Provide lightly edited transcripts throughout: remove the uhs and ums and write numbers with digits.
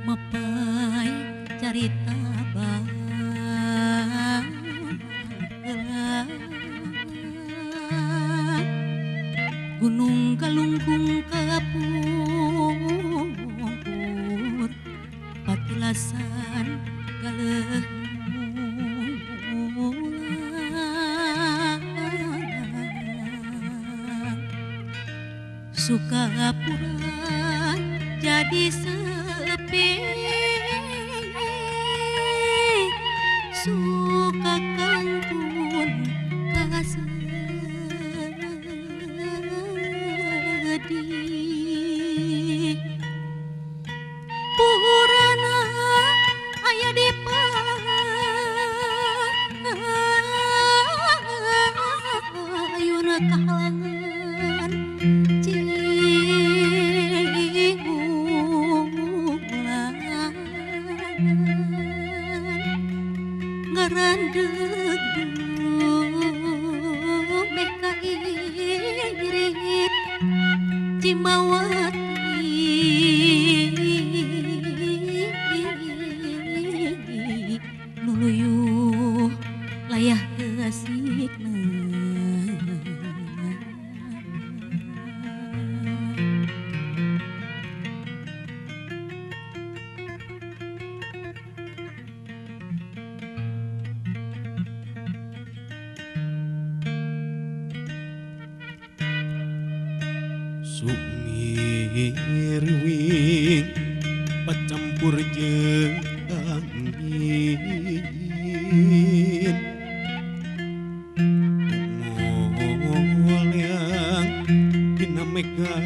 Mapai carita baheula Gunung Kalungkung kapungkur patilasan galeuh Sukapura jadi sepi suka kantun kasedih purana aya di payuna kahalangan ngarandeg meh kairit Cimawati nuluyuh layah asikna. Sumirwing pacampur jeung angin moleang dina mega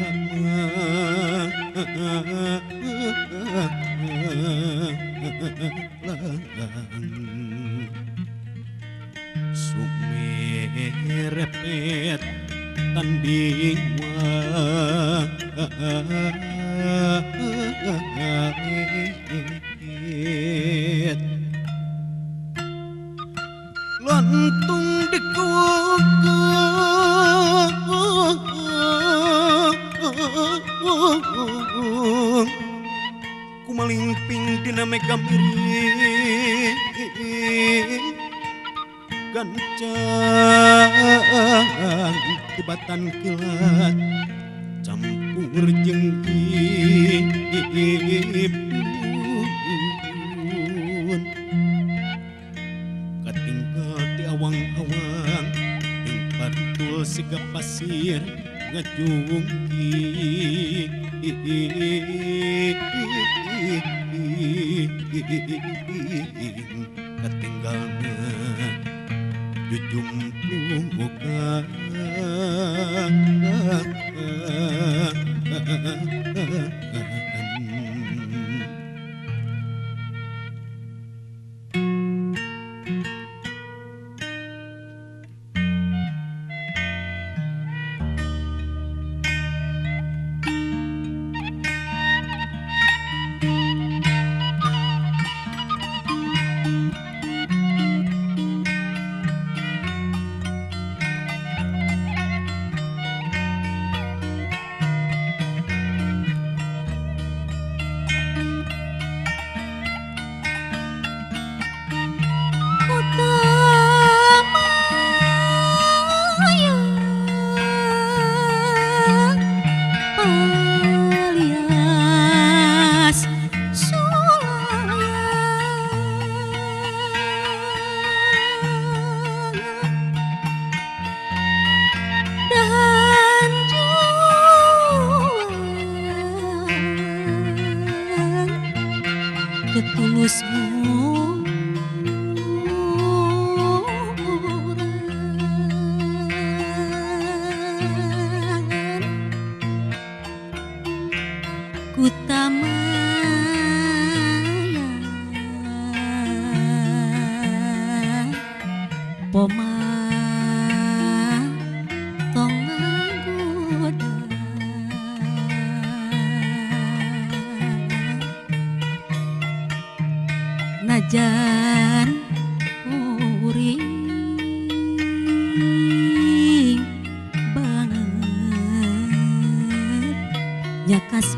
sumerepet tanding wae lontung dikuku kumalingping dina mega miring gancang tibatan kilat campur jeung ipun katinggal ti awang-awang ing partul siga pasir ngajungki katinggalna jujumplukan. Ketulus murang Kutamaya Poma tong nganggoda najan kuring banget nyakas.